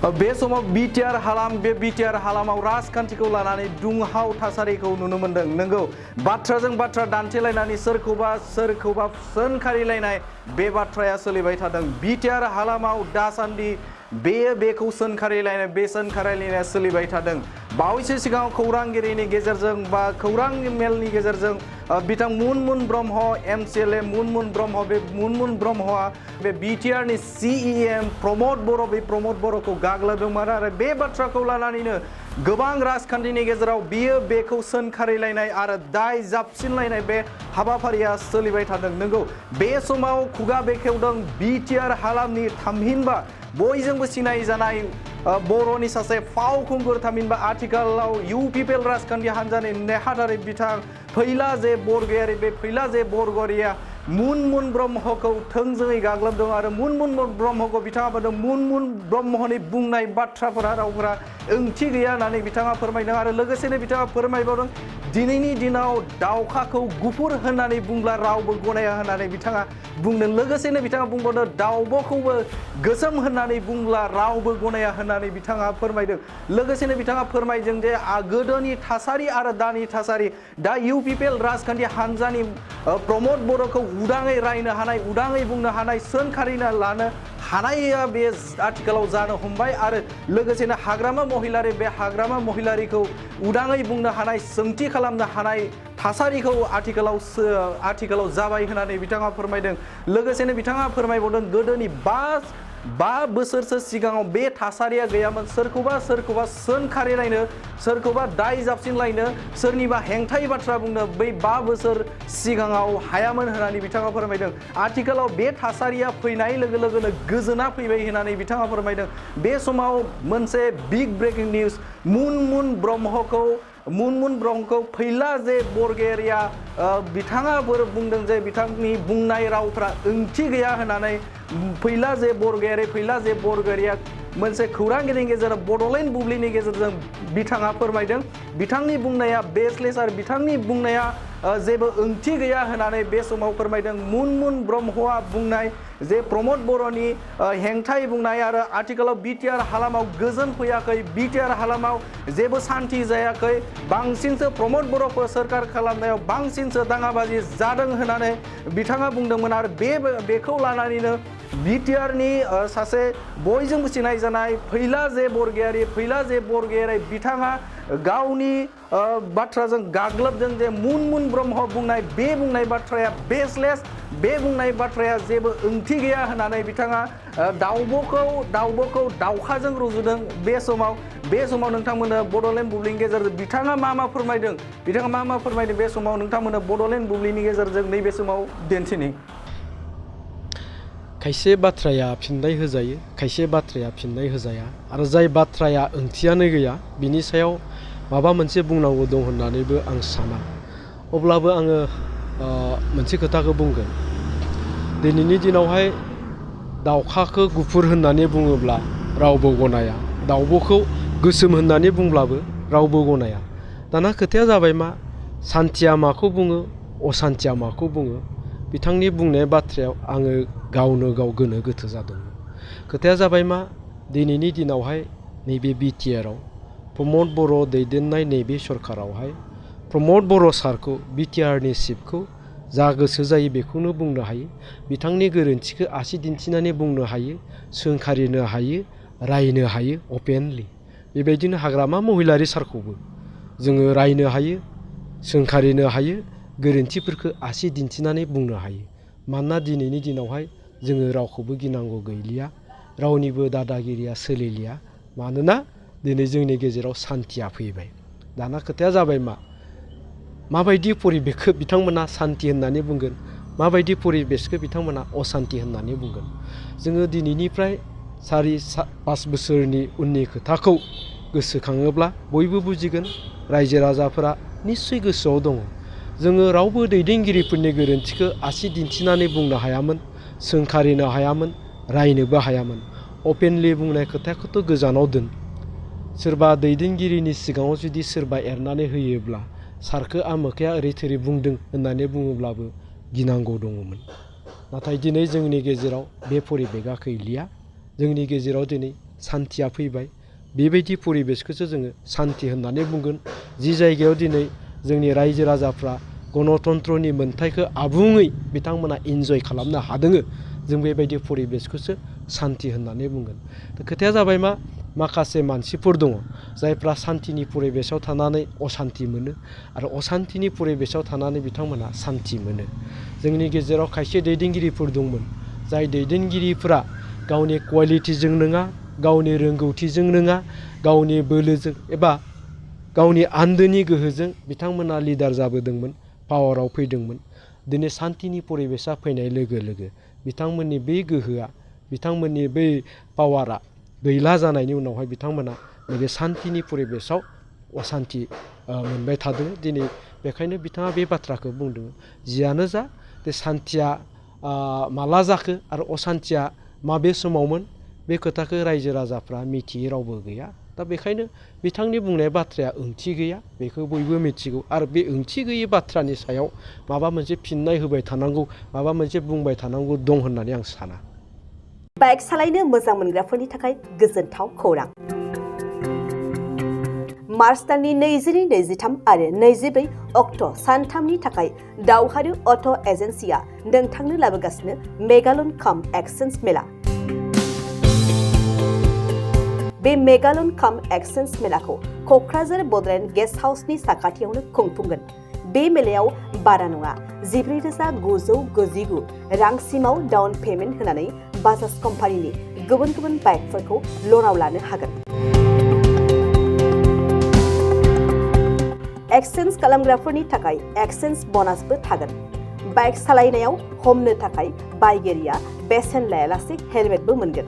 बे समाव बिटिआर हालाम बे बिटिआर हालामाव राजखान्थिखौ लानानै दुंहाव थासारिखौ नुनो मोनदों। नंगौ बाथ्राजों बाथ्रा दान्थेलायनानै सोरखौबा सोंखारिलायनाय बे बाथ्राया सोलिबाय थादों। बिटिआर हालामाव दासान्दि बेखौ सोंखारिलायनाय बे सोंखारिलायनाया सोलिबाय थादों। बावैसो सिगाङाव खौरांगिरिनि गेजेरजों बा खौरां मेलनि गेजेरजों बिथां मुनमुन ब्रह्म MCLA मुनमुन ब्रह्म बे मुनमुन ब्रह्मआ बे बिटिआरनि CEM प्रमद बर' बे प्रमद बर'खौ गाग्लोबदोंमोन आरो बे बाथ्राखौ लानानैनो गोबां राजखान्थिनि गेजेराव बेखौ सोंखारिलायनाय आरो दाय जाबसिनलायनाय बे हाबाफारिया सोलिबाय थादों। नंगौ बे समाव खुगा बेखेवदों बिटिआर हालामनि थामहिनबा बयजोंबो सिनाय जानाय बर'नि सासे फावखुंगुर थामहिनबा आथिखालाव UPPL राजखान्थि हान्जानि नेहाथारि बिथां फैलाजे बरगयारि बे फैलाजे बरगयारिया मुनमुन ब्रह्मखौ थोंजोङै गाग्लोबदों आरो मुनमुन ब्रह्मखौ बिथाङा बुंदों मुनमुन ब्रह्मनि बुंनाय बाथ्राफोरा रावफोरा ओंथि गैया होननानै बिथाङा फोरमायदों आरो लोगोसेनो बिथाङा फोरमायबावदों दिनैनि दिनाव दाउखाखौ गुफुर होननानै बुंब्ला रावबो गनाया होननानै बिथाङा बुंदों। लोगोसेनो बिथाङा बुंबावदों दाउब'खौबो गोसोम होननानै बुंब्ला रावबो गनाया होननानै बिथाङा फोरमायदों। लोगोसेनो बिथाङा फोरमायदों जे गोदोनि थासारि आरो दानि थासारि दा UPPL राजखान्थि हान्जानि प्रमद बर'खौ उदाङै रायनो हानाय उदाङै बुंनो हानाय सोंखारिना लानो हानाया बे आथिखालाव जानो हमबाय आरो लोगोसेनो हाग्रामा महिलारि बे हाग्रामा महिलारिखौ उदाङै बुंनो हानाय सोंथि खालामनो हानाय थासारिखौ आथिखालाव जाबाय होननानै बिथाङा फोरमायदों। लोगोसेनो बिथाङा फोरमायबावदों गोदोनि बा बोसोरसो सिगाङाव बे थासारिया गैयामोन। सोरखौबा सोंखारिलायनो सोरखौबा दाय जाबसिनलायनो सोरनिबा हेंथायै बाथ्रा बुंनो बै 5 बोसोर सिगाङाव हायामोन होननानै बिथाङा फोरमायदों। आथिखालाव बे थासारिया फैनाय लोगो लोगोनो गोजोना फैबाय होननानै बिथाङा फोरमायदों। बे समाव मोनसे बिग ब्रेकिं निउज मुनमुन ब्रह्मखौ फैलाजे बरगयारिया बिथाङा बुंदों जे बिथांनि बुंनाय रावफ्रा ओंथि गैया होननानै फैलाजे बरगयारिया मोनसे खौरांगिरिनि गेजेरजों बड'लेण्ड बुब्लिनि गेजेरजों बिथाङा फोरमायदों बिथांनि बुंनाया बेसलेस आरो बिथांनि बुंनाया जेबो ओंथि गैया होननानै बे समाव फोरमायदों। मुनमुन ब्रह्मआ बुंनाय जे प्रमद बर'नि हेंथायै बुंनाय आरो आथिखालाव बिटिआर हालामाव गोजोन फैयाखै बिटिआर हालामाव जेबो सान्थि जायाखै बांसिनसो प्रमद बर'खौ सोरखार खालामनायाव बांसिनसो दाङाबाजि जादों होननानै बिथाङा बुंदोंमोन आरो बेखौ लानानैनो बिटिआरनि सासे बयजोंबो सिनाय जानाय फैलाजे बरगयारि बिथाङा गावनि बाथ्राजों गाग्लोबदों जे मुनमुन ब्रह्म बुंनाय बाथ्राया बेसलेस बे बुंनाय बाथ्राया जेबो ओंथि गैया होननानै बिथाङा दाउब'खौ दाउखाजों रुजुदों। बे समाव नोंथांमोननो बड'लेण्ड बुब्लिनि गेजेरजों बिथाङा मा फोरमायदों बे समाव नोंथांमोननो बड'लेण्ड बुब्लिनि गेजेरजों नैबे समाव दिन्थिनि। खायसे बाथ्राया फिननाय होजायो खायसे बाथ्राया फिननाय होजाया आरो जाय बाथ्राया ओंथियानो गैया बिनि सायाव माबा मोनसे बुंनांगौ दं होननानैबो आं साना। अब्लाबो आङो मोनसे खोथाखौ बुंगोन दिनैनि दिनावहाय दाउखाखौ गुफुर होननानै बुङोब्ला रावबो गनाया दाउब'खौ गोसोम होननानै बुंब्लाबो रावबो गनाया। दाना खोथाया जाबाय मा सान्थिया माखौ बुङो असान्थिया माखौ बुङो बिथांनि बुंनाय बाथ्रायाव आङो गावनो गाव गोनो गोथो जादोंमोन। खोथाया जाबाय मा दिनैनि दिनावहाय नैबे बिटिआराव प्रमद बर' दैदेननाय नैबे सरकारावहाय प्रमद बर' सारखौ बिटिआरनि चिफखौ जा गोसो जायो बेखौनो बुंनो हायो बिथांनि गोरोन्थिखौ आसि दिन्थिनानै बुंनो हायो सोंखारिनो हायो रायनो हायो अपेनलि। बेबायदिनो हाग्रामा महिलारि सारखौबो जोङो रायनो हायो सोंखारिनो हायो गोरोन्थिफोरखौ आसि दिन्थिनानै बुंनो हायो। मानोना दिनैनि दिनावहाय जोङो रावखौबो गिनांगौ गैलिया रावनिबो दादागिरिया सोलिलिया मानोना दिनै जोंनि गेजेराव सान्थिया फैबाय। दाना खोथाया जाबाय माबायदि परिबेसखौ बिथांमोना सान्थि होननानै बुंगोन माबायदि परिबेसखौ बिथांमोना असान्थि होननानै बुंगोन। जोङो दिनैनिफ्राय 4-5 बोसोरनि उननि खोथाखौ गोसोखाङोब्ला बयबो बुजिगोन रायजो राजाफोरा निस्सय गोसोआव दङ। जोङो रावबो दैदेनगिरिफोरनि गोरोन्थिखौ आसि दिन्थिनानै बुंनो हायामोन सोंखारिनो हायामोन रायनोबो हायामोन। अपेनलि बुंनाय खोथाखौथ' गोजानाव दोन सोरबा दैदेनगिरिनि सिगाङाव जुदि सोरबा एरनानै होयोब्ला सारखौ आमोखाया ओरै थोरै बुंदों होननानै बुङोब्लाबो गिनांगौ दङमोन। नाथाय दिनै जोंनि गेजेराव बे परिबेगा गैलिया। जोंनि गेजेराव दिनै सान्थिया फैबाय। बेबायदि परिबेसखौसो जोङो सान्थि होननानै बुंगोन। जि जायगायाव दिनै जोंनि रायजो राजाफ्रा गणतन्त्रनि मोन्थायखौ आबुङै बिथांमोना इन्जय खालामनो हादों, जों बेबायदि परिबेसखौसो सान्थि होननानै बुंगोन। खोथाया जाबाय मा, माखासे मानसिफोर दङ जायफ्रा सान्थिनि परिबेसाव थानानै असान्थि मोनो आरो असान्थिनि परिबेसाव थानानै बिथांमोना सान्थि मोनो। जोंनि गेजेराव खायसे दैदेनगिरिफोर दंमोन, जाय दैदेनगिरिफोरा गावनि क्वालिटिजों नङा, गावनि रोंगौथिजों नङा, गावनि बोलोजों एबा गावनि आन्दोनि गोहोजों बिथांमोना लिडार जाबोदोंमोन, पावाराव फैदोंमोन। दिनै सान्थिनि परिबेसा फैनाय लोगो लोगो बिथांमोननि बै गोहोआ, बिथांमोननि बै पावारा गैला जानायनि उनावहाय बिथांमोना नैबे सान्थिनि परिबेसाव असान्थि मोनबाय थादों। दिनै बेखायनो बिथाङा बे बाथ्राखौ बुंदों, जियानो जा बे सान्थिया माला जाखो आरो असान्थिया माबे समावमोन, बे खोथाखौ रायजो राजाफ्रा मिथियै रावबो गैया। दा बेखायनो बिथांनि बुंनाय बाथ्राया ओंथि गैया, बेखौ बयबो मिथिगौ। आरो बे ओंथि गैयै बाथ्रानि सायाव माबा मोनसे फिननाय होबाय थानांगौ, माबा मोनसे बुंबाय थानांगौ दं होननानै आं साना। बाइक सालायनो मोजां मोनग्राफोरनि थाखाय गोजोनथाव खौरां। मार्च दाननि 22-23 आरो 24 अक्ट' सानथामनि थाखाय दावहारु अट' एजेन्सिया नोंथांनो लाबोगासिनो मेगालन काम एक्सचेन्ज मेला। बे मेगालन काम एक्सचेन्ज मेलाखौ क'क्राझार बड'लेण्ड गेस्ट हाउसनि साखाथियावनो खुंफुंगोन। बे मेलायाव बारा नङा 14,999 रांसिमाव डाउन पेमेन्ट होनानै बाजाज कम्पानिनि गुबुन गुबुन बाइकफोरखौ ल'नाव लानो हागोन। एक्सचेन्ज खालामग्राफोरनि थाखाय एक्सचेन्ज ब'नासबो थागोन। बाइक सालायनायाव हमनो थाखाय बायगिरिया बेसेन लायालासे हेलमेटबो मोनगोन।